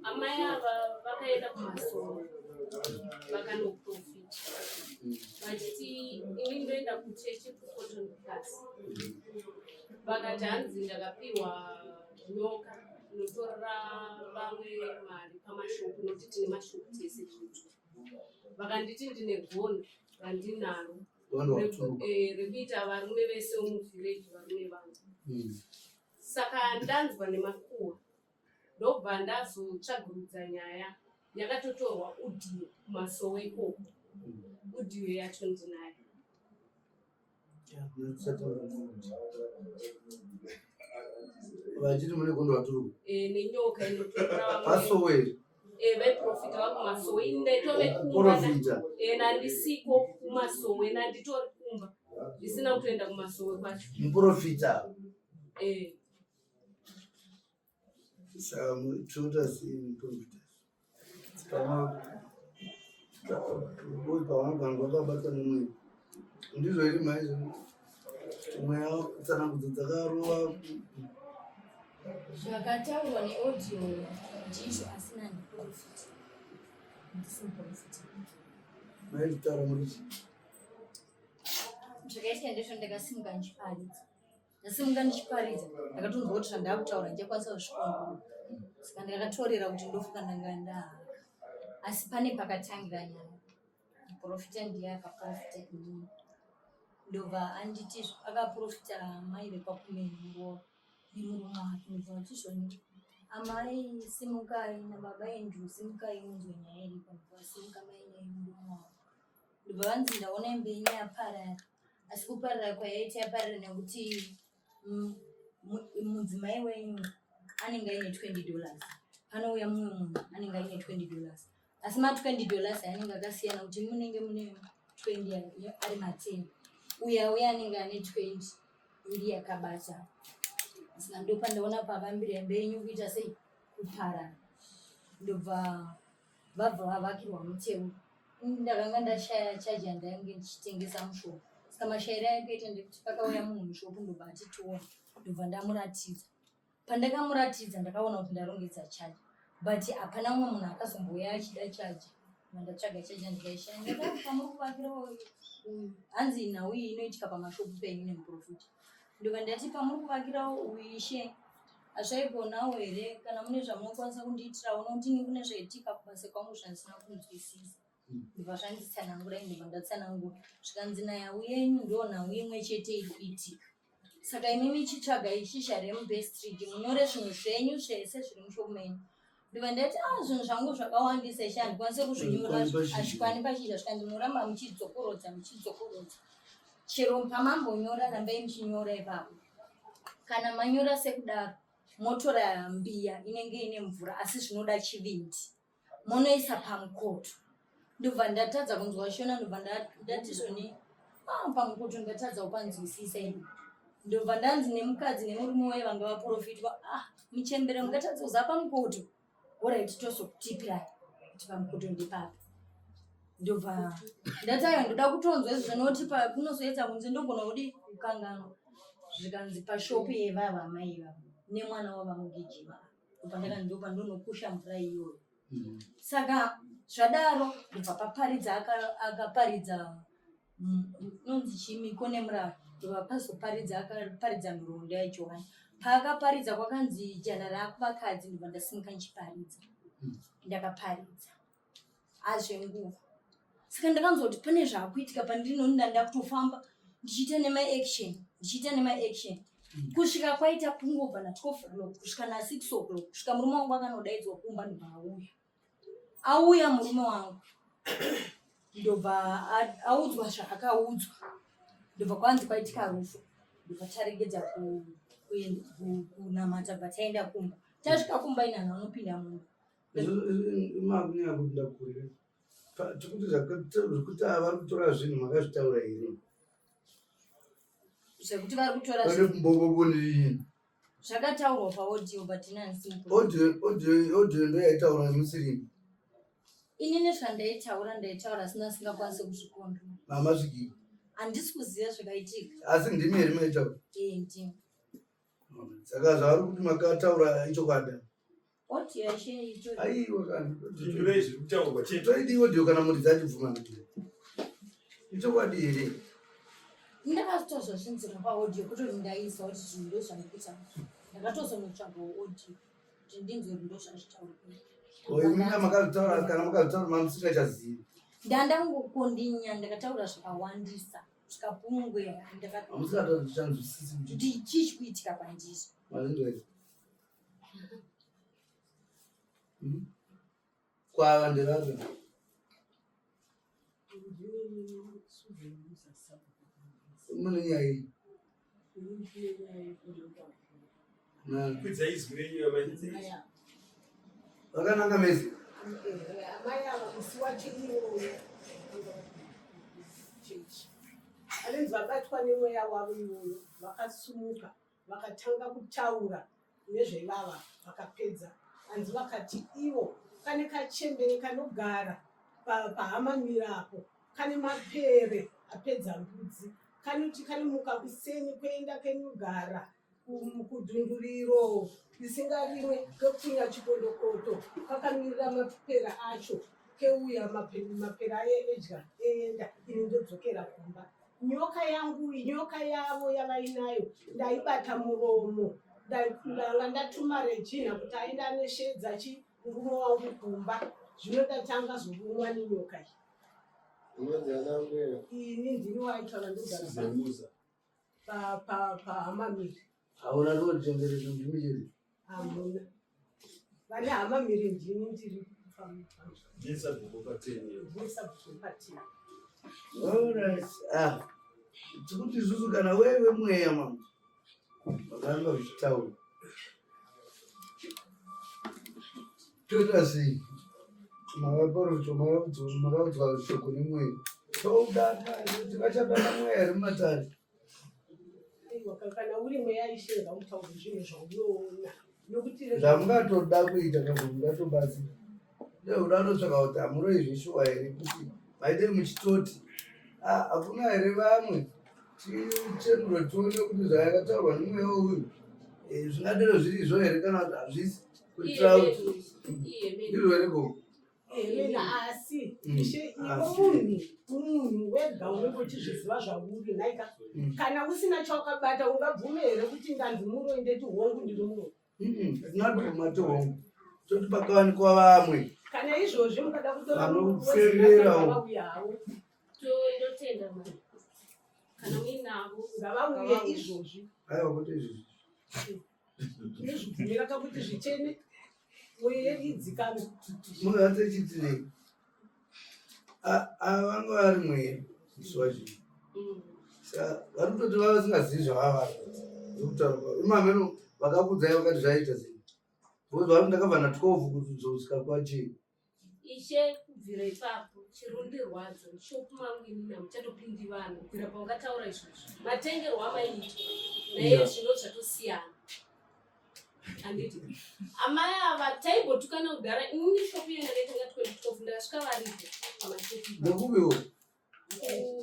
Amai ava vakaenda kumasoro vakanoprofita vachiti ini ndoenda kuchechi kucotton plus, vakati hanzi ndakapiwa nyoka inotorera vamwe mari pamashopu nokuti tine mashopu tese tiritu. Vakanditi ndine gono randinaro rekuita varume vese vemuvhireji varume vangu. Saka ndanzwa nemakuhwa, ndobva ndazotsvagurudza nyaya yakatotorwa audio kumasowe ikoko. Audio yacho ndinayo. Vachiti mune gondo vaturuka Nenyoka inotora vamwe. Pasowe? Vaiprofita vakumasowe, ini ndaitove kumba. Profita? Nandisiko kumasowe, nanditori kumba ndisina kutoenda kumasowe kwacho. Muprofita? Saka tinoita sei muprofita pavanogana vakabatwa nemweya? Ndizvo iri maizvo mweya tsanangudzo dzakarova. Zvakataurwa neaudio ndizvo, asina ndiprofita, ndisi muprofita. Maizvitaura murichi? Zvakaitika ndezvo, ndakasimuka ndichiparidza. Ndasimuka ndichiparidza, ndakatonzwa kuti zvandakutaura ndichakwanisa kuzvikongorora, saka ndakatorera kuti ndofuka ndanga ndahaka. Asi pane pakatangira nyaya, muprofita ndiye akaprofita inini, ndobva anditi akaprofita mai vekwakumeni muroora nemurume wake, ndobva vachizvoni, "Amai simukai nababa Andrew, simukai munzwe nyaya iripo." Ndobva vasimuka mai nemurume wavo, ndobva vanzi, "Ndaona imba yenyu yaparara, asi kuparara kwayaita yaparara nekuti mudzimai wenyu anenge aine $20, panouya mumwe munhu anenge aine $20, asi ma$20 anenge akasiyana, kuti munenge mune 20 ari ma10, uya uya anenge ane 20 iri yakabata. Saka ndopandaona pavambira imba yenyu kuita sei, kuparara." Ndobva vabva vavakirwa muteu. Ndakanga ndashaya chaji yandainge ndichitengesa mushopu, saka mashayiro ayakaita ndekuti pakauya munhu mushopu, ndobva ati, "Tione." Ndobva ndamuratidza. Pandakamuratidza, ndakaona kuti ndarongedza chaji, but hapana mumwe munhu akazombouya achida chaji. Ndatsvaga chaji, ndikaishaya. Ndakati, "Pamuri kuvakira uyu," hanzi nhau iyi inoitika pamashopu penyu nemuprofita. Ndobva ndati, "Pamuri kuvakirawo uyu, ishe, hazvaikonawo here kana mune zvamunokwanisa kundiitirawo, nokuti ini kune zvaitika kubasa kwangu zvandisina kunzwisisa?" Ndobva zvanditsanangura, ndobva ndatsanangura, zvikanzi, "Nhau yenyu ndo nhau imwe chete iri kuitika. Saka imimi chitsvagai shisha remubestrid, munyore zvinhu zvenyu zvese zviri mushopu menyu." Ndobva ndati, "A, zvinhu zvangu zvakawandisa ishe, handikwanisi kuzvinyora, hazvikwani pashizha." Zvikanzi, "Muramba muchidzokorodza, muchidzokorodza, chero pamambonyora rambai muchinyora ipapo. Kana manyora sekudaro, motora mbiya inenge ine mvura, asi zvinoda chivindi, monoisa pamukoto." Ndobva ndatadza kunzwa Shona. Ndobva ndati zvoni, "Ah, pamukoto ndatadza kupanzwisisa ini." Ndobva ndanzi nemukadzi nemurume waye vanga vaprofitwa, "Ah, muchembere, mungatadza kuziva pamukoto? Alright, tozokutipirai kuti pamukoto ndepapi." Ndobva ndati, "Aiwa, ndoda kutonzwa izvo zvinoti kunozoedza kunze, ndogona kudi kukanganwa." Zvikanzi, "Pashopu yevava amai ivava nemwana wavamugijima." Ndobva ndopa ndonokusha mvura iyoyo. Saka zvadaro, ndobva paparidza, akaparidza nonzi chimiko nemuraro. Ndobva pazoparidza, akaparidza nhoroondo yaJohani. Paakaparidza, kwakanzi jana raakuvakadzi. Ndobva ndasimuka ndichiparidza. Ndakaparidza azvenguva, saka ndakanzwa kuti pane zvaakuitika pandiri, noni ndanda kutofamba ndichiita nemaaction, ndichiita nemaaction, kusvika kwaita kungobva na12 o'clock kusvika na6 o'clock, kusvika murume wangu akanodaidzwa kumba. Ndobva auya, auya murume wangu, ndobva audzwa zvaakaudzwa. Ndobva kwanzi kwaitika rufu. Ndobva taregedza kunamata, bva taenda kumba. Tasvika kumba, inhanhu anopinda mumba. Makunyanya kupinda kure. Tikuti zvekuti vari kutora zvinhu, makazvitaura here? Zvekuti vari kutora? Pane kumbobobonii? Zvakataurwa paaudio, but ini handisi. Audio ndo yaitaura musiri? Inini zvandaitaura, ndaitaura asina, asingakwanisi kuzvikondrola. Mamasvikiro? Handisi kuziva zvakaitika. Asi ndimi here maitaura? Ee, ndimi. Saka zvavari kuti makataura ichokwadi. Audio yacho itori. Aiwa kana. Pindurei zviri kutaurwa chete. Toidi audio kana muridzi achibvuma. Ichokwadi here? Ndakatozozvinzira paaudio kutoti ndaizwa kuti zvinhu ndozvandiri kutaura. Ndakatozonotsvagawo audio kuti ndinzwe kuti ndozvazvitaura. Imina makazvitaura kana makazvitaura mamusingachazivi. Ndandangokondinya ndakataura zvakawandisa zvikapungwe Hamusingatodzichanzwisisi kuti kuti chii chikuitika kwandiri. mazvinzwa here? Kwava nderapi? Mune nyaya iyi. Na Kwidzai izwi renyu amai. vakananga mezi. Amai ava musi wacho iwoyo chechi anonzi vabatwa nemweya wavo iwoyo, vakasumuka vakatanga kutaura nezvevava, vakapedza hanzi vakati ivo kane kachembere kanogara pahamamira apo kane mapere apedza mbudzi, kanoti kanomuka kuseni kuenda kenogara kudhunduriro risingarimwe, kepfunya chikondokoto kakamirira mapera acho, keuya mapera aye edya eenda, ini ndodzokera kumba. Nyoka yangu, nyoka yavo yavainayo ndaibata muromo, ndanga ndatuma Regina kuti aenda aneshedza chi murume wangu kumba, zvino ndatanga zorumwa nenyoka iyi. Ini ndini waitaura, ndogara pahamamiri. Hauna rinotengerezo ndimi chete. Hamuna vane hama miri, ndini ndiri Ndisabhuku pateni. Alright. Ah. Tikuti isusu kana wewe mweya mama. Vakaramba vachitaura. Toita sei? Makaporofita makaudzwa shoko nemweya. Toudana tikachabata mweya here mumatare? Aiwa, kana uri mweya ishe ngautaure zvinhu zvaunoona nokuti Zvamungatoda kuita kana mungatobatsira. Ndeuda kutotsvaka kuti hamuroi zveshuwa here kuti maite muchitoti ah, hakuna here vamwe tichenure tione kuti zvayakataurwa nemweya uyu zvingadero zvirizvo here kana kuti hazvisi kuitira kuti ndizvo here gogo? Elena, asi ishe iwe Asi. munhu wega unenge uchizviziva zvauri nhaika. Kana usina chawakabata ungabvume here kuti ndanzi muroi, ndeti hongu ndiri muroi? Tinatobvuma tohongu toti pakawanikwa vamwe Kana izvozvi mukada kutora Vanopfererawo. ngavauye havo. Ndotenda mani kana muinavo. Ngavauye izvozvi. Aiwa, kuti izvizvi Tinozvibvumira kakuti zvichene, mwoyo yedu idzikame. Mungatechiti vanga vari mweya musi wacho. Saka vari kutoti vava vasingazivi zvavava zvekutaura kwavo imameno vakakudzai vakati zvaita sei, because vari ndakabva na12 kuzosvika kwachii. Ishe, kubvira ipapo chirundirwadza mushopu mangu inini hamuchatopindi vanhu kubvira pavakataura izvozvo. Matengerwo amaiitwa naiye zvino zvatosiyana, handiti? Amai ava taimbotukana kudhara. Inini shopu iyo ndakaitenga 2012, ndakasvika varipo pamashopu ipapo. Nekupiwo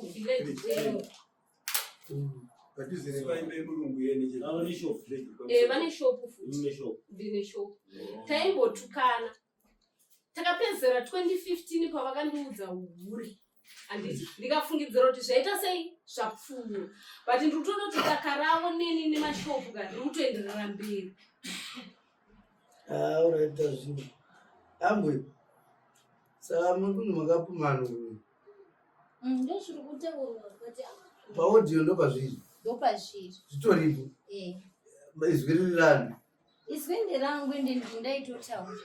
Kuvillage 10. Padhuze. Vaimbe murungu yene. Vane shop. Vane shopu futi. Mune shop. Ndine shopu. Taimbotukana takapedzera 2015 pavakandiudza uhure, handiti? Ndikafungidzira kuti zvaita sei zvapfuura, but ndiri kutoona kuti daka ravo neni nemashopu ka riri kutoenderera mberi. Uraita zvino ambwe, saka muri kunzi makapumana uyu. Ndozviri kutaurwa kuti Paaudio ndopazviri. Ndopazviri. Zvitoripo. Eh. Izwi riri rani? Izwi nderangu, ende ndaitotaura.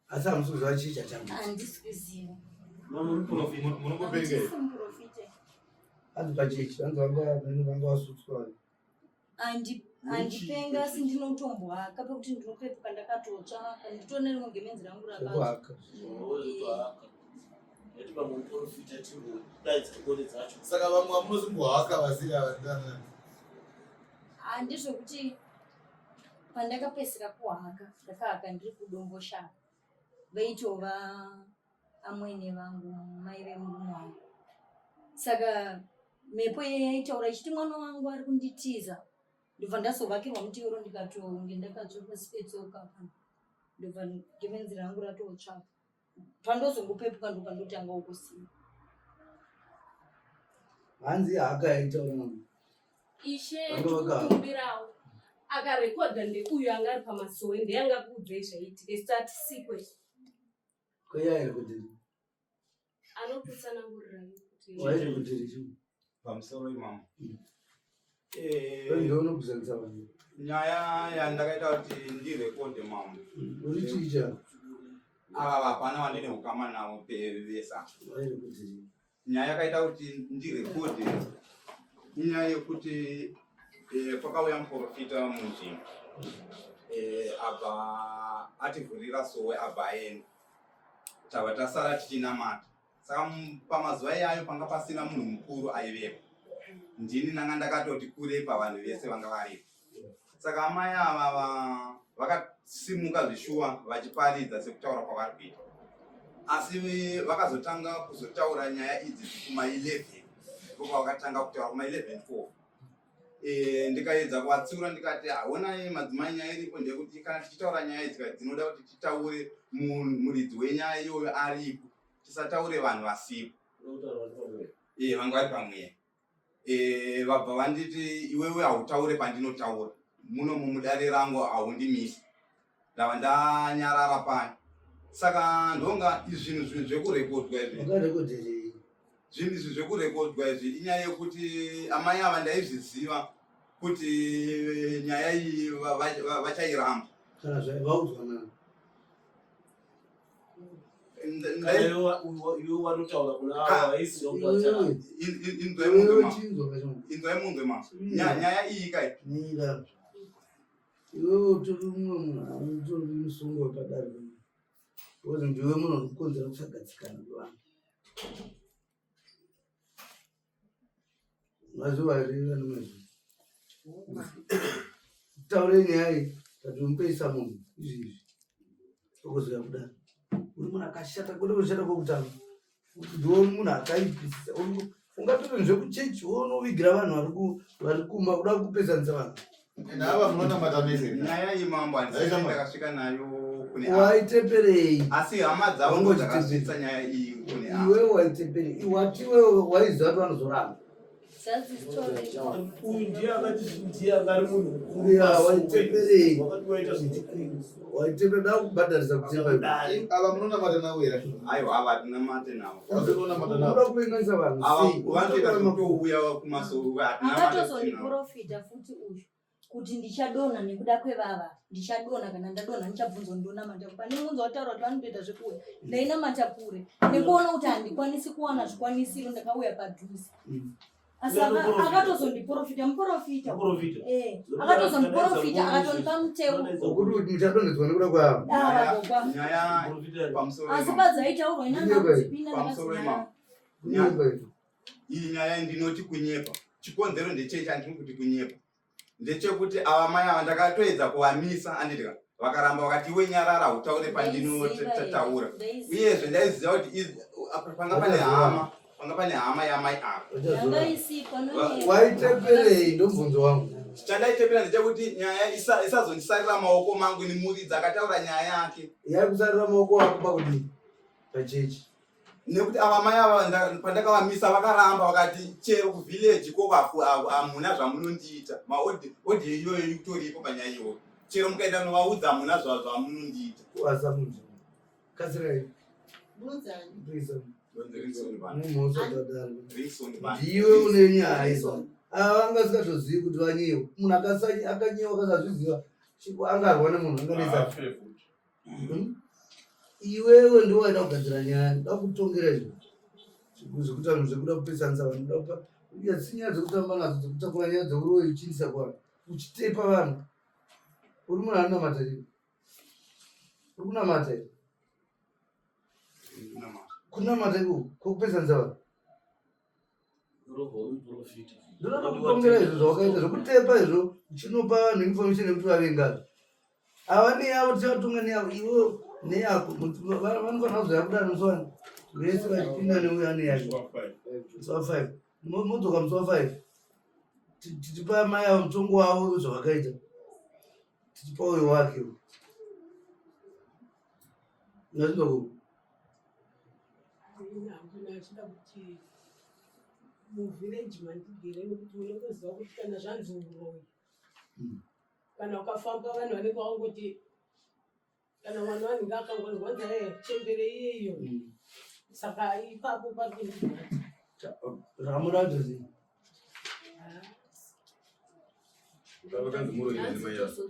Asi hamusi kuziva chii chachangu. Handisi kuziva. Munongopenga. Handisi muprofita. Hanzi pachechi hanzi vanga vasutswa. Handipenga, asi ndinotombohaka pekuti ndinopepuka ndakatotsva, nditone rimwe gemenzi rangu rakatsva. Zvekuhaka. Yati pamwe muprofita timbodaidza ngoni dzacho. Saka vamwe vamunozimbohaka vasiri ava ndanani? Handizvokuti pandakapedzisira kuhaka, ndakahaka ndiri kuDomboshava, vaitova amwene vangu, mai vemurume wangu. Saka mhepo iye yaitaura ichiti mwana wangu ari kunditiza. Ndobva ndazovakirwa mutioro ndikatonge ndakatsva pasi petsoka apa. Ndobva gemenzi rangu ratotsva. Pandozongopepuka ndopandotangawo kusiya. Hanzi haka yaitaura mama. Ishe tikukumbirawo akarekodha ndeuyu anga ari pamasowe ndiye anga kuudzei zvaiitika isu tatisikwe. Kweyairekodheri. Anokutsanangurira kuti Wairekodheri chii? Pamusoro imamo. Eh, Ndonokuzanisa vanhu. Nyaya yandakaita kuti ndirekodhe mambo. Uri chii cha? Ava hapana wandine ukama navo vesa. Wairekodheri. Nyaya yakaita kuti ndirekodhe inyaya yekuti kwakauya muprofita munzvimbo abva ativhurira sowe abva aenda. Tava tasara tichinamata. Saka pamazuva iyayo panga pasina munhu mukuru aivepo. Ndini ndanga ndakatoti kurei pavanhu vese vanga varipo. Saka amai ava vakasimuka zveshuwa vachiparidza sekutaura kwavari kuita. Asi vakazotanga kuzotaura nyaya idzi kuma 11. Ndipo pavakatanga kutaura kuma 11 4. Ndikaedza kuvatsiura ndikati honai madzimai, nyaya iripo ndeyekuti kana tichitaura nyaya idzi dzinoda kuti titaure muridzi wenyaya iyoyo aripo, tisataure vanhu vasipo. Vanga vari pamweya. Vabva vanditi iwewe hautaure pandinotaura muno mumudare rangu haundimisi. Ndava ndanyarara pano. Saka ndonga izvi zvinhu zvekurekodwa izvi. Wakarekodherei? Zvinhu izvi zvekurekodwa izvi inyaya yekuti amai ava ndaizviziva kuti nyaya iyi vachairamba. Kana zvavaudzwa nani? Iwe wanotaura kuna ava vaiziva kuti vacharamba. Inzwai munzwe ma. Nyaya iyi kai. Mira. Iwewe utori mumwe munhu anotori musungo wepadare. Because ndiwe munhu uri kukonzera kusagadzikana kwevanhu. Mazuva here vane mazuva. Taure nyaya iyi tati mupeisa munhu izvi izvi. Tokuziva kudaro. Uri munhu akashata kwete kushata kwekutanga. Ndiwe munhu akaipisisa. Ungatoti zvekuchechi wonovigira vanhu vari kumba kuda kupesanisa vanhu. Ava munonamata mese. Nyaya iyi mambo handisati ndakasvika nayo kune ava. Waiteperei? Asi hama dzavo ndo dzakasvitsa nyaya iyi kune ava. Iwe waiteperei? Wati iwe waiziva kuti vanozoramba. Uyu ndiye akati ndiye anga ari munhu mukuru. Ya, waiteperei? Wakati waita zvechikuru. Waiteperei da kubhadharisa kutepa iwe. Ava munonamata navo here? Aiwa, ava hatinamate navo. Munonamata navo. Unoda kuvenganisa vanhu Ava sei? vanotoita zvekutouya kumasowe hatinamate navo. Akatozondiprofita futi uyu kuti ndichadonha nekuda kwevava, ndichadonha kana ndadonha ndichabvunzwa ndonamata kupi. Pane munhu wataura kuti vanotoita zvekuuya, ndainamata kure nekuona kuti handikwanisi kuwana zvikwanisiro, ndakauya padhuze. Asi akatozondiprofita, muprofita. Muprofita. Akatozondiprofita akatondipa mutemo. Wekuti muchadonhedzwa nekuda kwavo. Ava gogwa. Nyaya pamusoro Asi imamo. padzaitaurwa inanga Kunyepa iyi. kudzipinda Pamusoro ndakazonyara. imamo. Kunyepa iyi. Iyi nyaya ndinoti kunyepa. Chikonzero ndechei chandiri kuti kunyepa? Ndechekuti ava mai ava ndakatoedza kuvamisa anditi vakaramba vakati iwe nyarara utaure pandinotaura. Uyezve ndaiziva kuti panga pane hama, panga pane hama yamai ava. Yanga isipo, anonyepa. Waiteperei ndomubvunzo wangu. Chandaitepera ndechekuti nyaya isazondisarira maoko mangu ni muridzi akataura nyaya yake. Yaikusarira maoko ako pakudii? Pachechi. Nekuti ava mai ava pandakavamisa vakaramba vakati chero kuvillage koko hamuna zvamunondiita. Maaudio iyoyo itoripo panyaya iyoyo. Chero mukaenda novaudza hamuna zvamunondiita. Kuasa munhu. Kasirai. Bunzani. Please. Ringson bana. Mumhosva tadaro. Ringson bana. Ndiwe une nyaya idzo. Ava vanga vasingazozivi kuti vanyewa. Munhu akanyewa akasazviziva. Chipo angarwa nemunhu anganetsa. Iwewe ndiwe waida kugadzira nyaya, ndoda kutongera izvo. Zvekuti vanhu zvekuda kupesanisa vanhu, ndoda kupa si nyaya dzekutamba nadzo, dzekutakura nyaya dzeuroyi uchiindisa kuvanhu, uchitepa vanhu. Uri munhu anonamata here? Uri kunamata here? Kunamata iko kwekupesanisa vanhu. Ndoda kutongera izvo zvawakaita zvekutepa izvo uchinopa vanhu information yekuti vavengazvo. Ava neyavo tichatonga neyavo, iwe neyako. Vanofanira kuzoya kudaro musi wani vese vachipinda neuyo ane yake. Musi wa 5 modzoka musi wa 5 tichipa mai avo mutongo wavo zvavakaita tichipa uyo wake ngazvindoku achida kuti muvhireji mandigere nekuti unongoziva kuti kana zvanzi uroyi kana ukafamba vanhu vanenge vangoti kana mwana wanenge akangonzwa nzi eh, chembere iyeyo saka ipapo pari kundirwadza zvamuratidza sei Vakanzi muroyi nemai avo.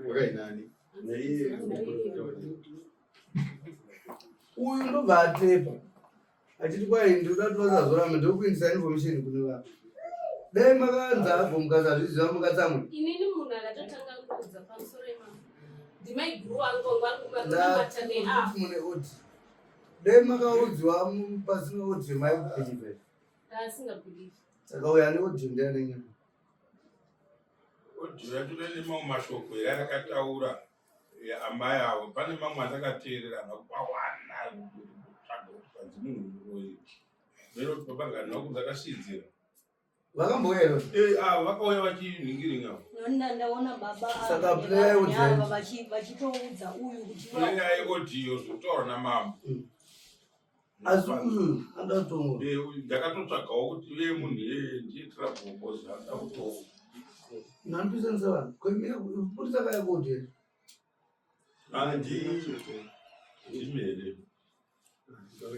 Wakainani? Naiye muprofita wacho. Uyu ndobva atepa achiti kwai ndinoda kuti vasazoramba ndokuindisa information kune vanhu dai makanzi ago mukasazviziva mukatsamwe Inini munhu akatotanga kuudza pamusoro imama ndimaiguru wangu wangu ari kumatamata neapo mune odi dai makaudziwa pasina audio maikubhilivha Asingabelieve. Saka uyo ane audio ndiye ane nyaya. Audio yacho ine mamwe mashoko here akataura amai avo. Pane mamwe andakateerera akakwana kutsvaga kuti panzi munhu muroyi. Mero kuti baba ngani vakunzi akashidzira. Vakambouya here? Eh, avo vakauya vachinhingiringa. Nonda ndaona baba Saka play audio. ava vachitoudza uyu kuti Play audio zvekutaura namambo. Asi uyu anoda kutongwa. Eh, uyu ndakatotsvagawo kuti iye munhu iyeye ndiye trouble because anoda kutongwa. Nanopisanisa vanhu. Kwemira kupurisa kaya koti here? Ah, ndimi here?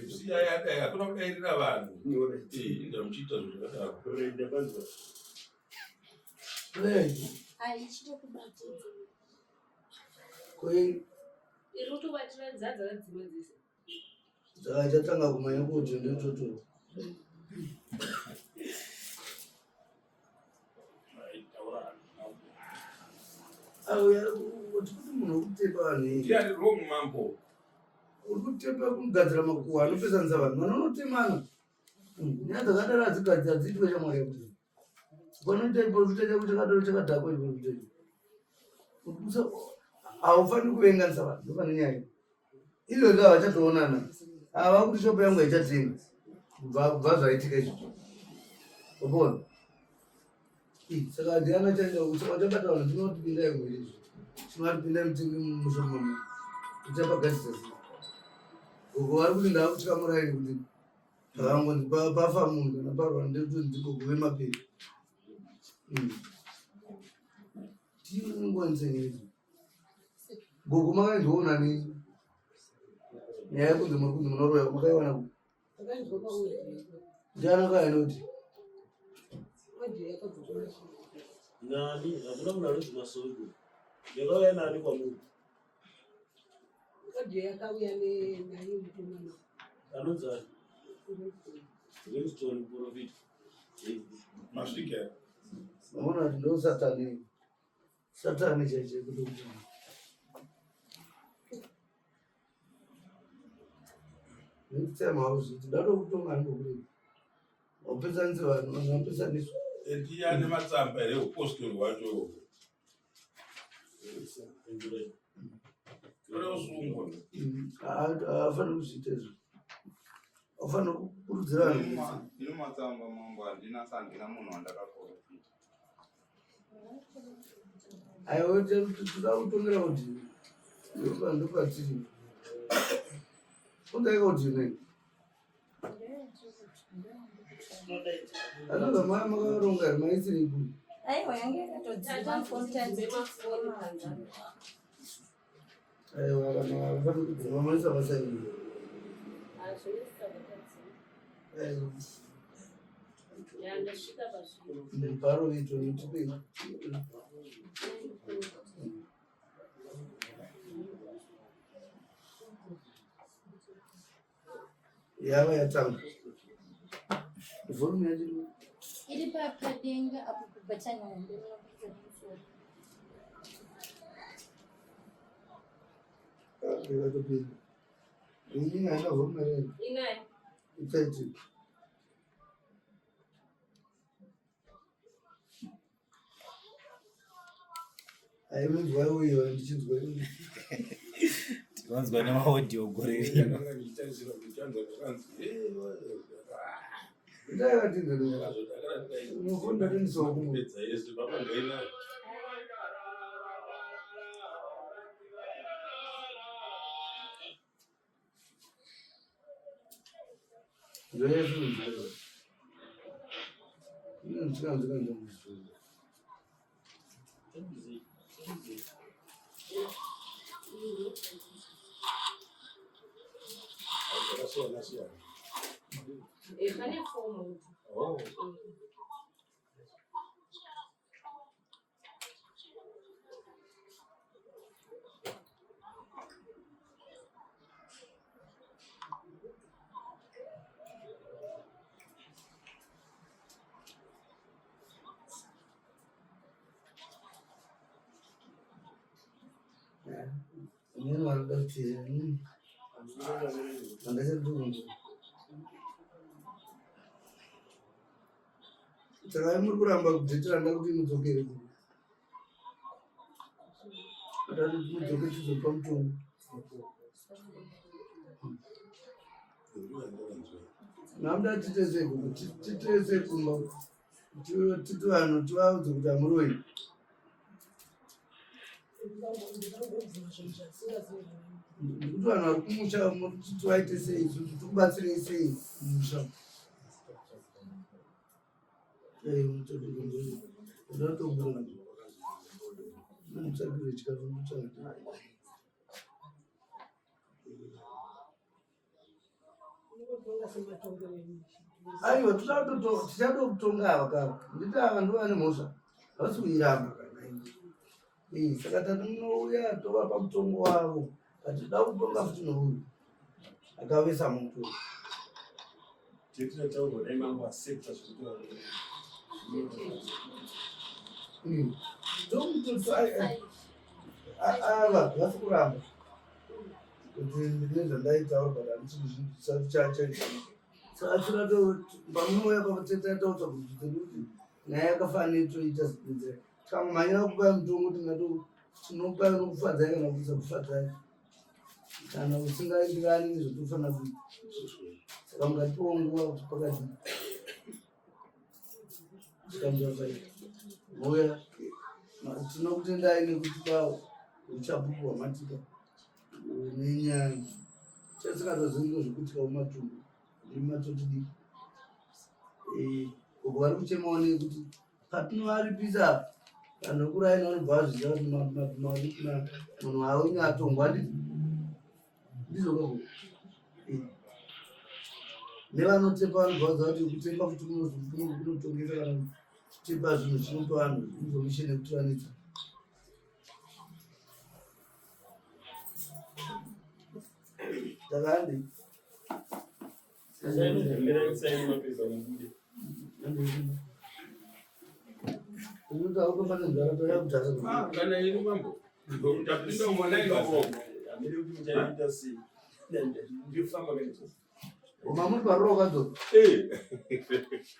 Siyai adai, hakuna kudairira vanhu. Eh, inda muchiita zvinhu zvakadaro. Play. Aichitokubatidza. Koi Iri kutobatira dzadzakadzima dzese. Saka chatanga kumanya kuti ndototo. Auya kuti kuti munhu wekutepa vanhu iyi. Ndiani wrong mambo? Uri kutepa kugadzira makuhwa anopesanisa vanhu. Vanhu vanotemana. Nyaya dzakadaro hadzigadzira hadziitwe shamwari yekuti. Panoita chiprofita chako chakadaro chakadhakwa chiprofita icho. Haufaniri kuvenganisa vanhu ndopane nyaya iyo. Izvozvo havachatoonana. Ava kuti shopu yangu haichatenga. Kubva zvaitika izvozvo. Wapona? Saka ndiani achaenda saka uchabata vanhu ndinoti pindai mwiri izvi. Chinoti pindai mutenge mushopu mamo. Uchapagadzisa sei? Gogo vari kuti ndakutya muraini kuti Pakangonzi pafa munhu kana parwa ndekuti ndiko kuve mapiri. Tinongwanisa nyaya. Gogo makainzwaona nei? Nyaya yekunzi muri kunzi munoroya makaiwana ku? Ndiani akauya noti? Nani? Hakuna munhu anonzi Masowe. Yakauya nani kwamuri? Audio yakauya naye mukomana. Anonzi ani? Winston Profit. Masvika. Unoona kuti ndo satani. Satani chaicho kuti kuti. Next time hauzviti ndatokutonga ndokuri. Wapesanisa vanhu vanhu vapesaniswa. Ndiye ane matsamba here upostori hwacho. Haafaniri kuzviita izvo. Haufaniri kukurudzira vanhu. Ino matsamba mambo handina sandina munhu wandakaprofita. Aiwa toda kutongera kuti ndopatiri. Undaika kuti nei? Anonga maya makaronga here maisirei kuri? Aiwa yange yakatodzima phone tanzi Aiwa kana vafanira kudzima maisa basa iri. Aiwa. Yandasvika pazvino. Bharo ito notipei. Yava yatanga. Volume yacho iri padenga apo kubhatani hombe munopinza nemusoro. Yakatopinda. Ini haina volume yayo. Inayo. Ichaiti. Aimunzwa uyo ndichinzwa. Tinonzwa nemaaudio gore rino. Itai vatinze unofunda tindisokumwe. Pedza yese baba ngainayo. Zvakasiyana siyana. Pane fomu. Oh. Munhu anoda kuti andachadungu. Saka muri kuramba kudzeterana kuti mudzokere kuno. Atati mudzoke tizopa mutongo. Namuda titese kuno, titese kumba titi vanhu tivaudze kuti hamuroyi. Ndikuti vanhu vari kumusha muri tivaite sei isusu tikubatsirei sei mumusha. Aiwa tichatokutonga ava kava nditi ava ndo vane mhosva havasi kuiramba kana saka tati munouya tovapa mutongo wavo hatida kutonga futi nouyu akavesa moto ava vasi kuramba kuti ndine zvandaitaura but handisati pamunouya pakutetatautsa kuti kuti nyaya yakafanira toita nzira tikamhanyira kupai mutongo tingato tinopai unokufadzai kana kusakufadzai kana usingaenderani nezvatinofanira kuita saka mukatipawo nguva kuti pakadii tikamuzafai mouya tinokutendai nekutipa uchapupu hwamatipa nenyaya chasikatozivi zvekuitika mumatumbu ndimatotidii uko vari kuchemawo nekuti patinovaripisa vanhu vekuraini vanobva vazviziva kuti munhu aunyaatongwa ndizvo ndizvo kako nevanotepa vanobva vaziva kuti kutepa futi kunotongesa kana kutepa zvinhu chinopa vanhu information yekuti vanetsa takandi Kana ini mambo ndapinda mwana inovo. Mamuri paroro kadzo. Eh.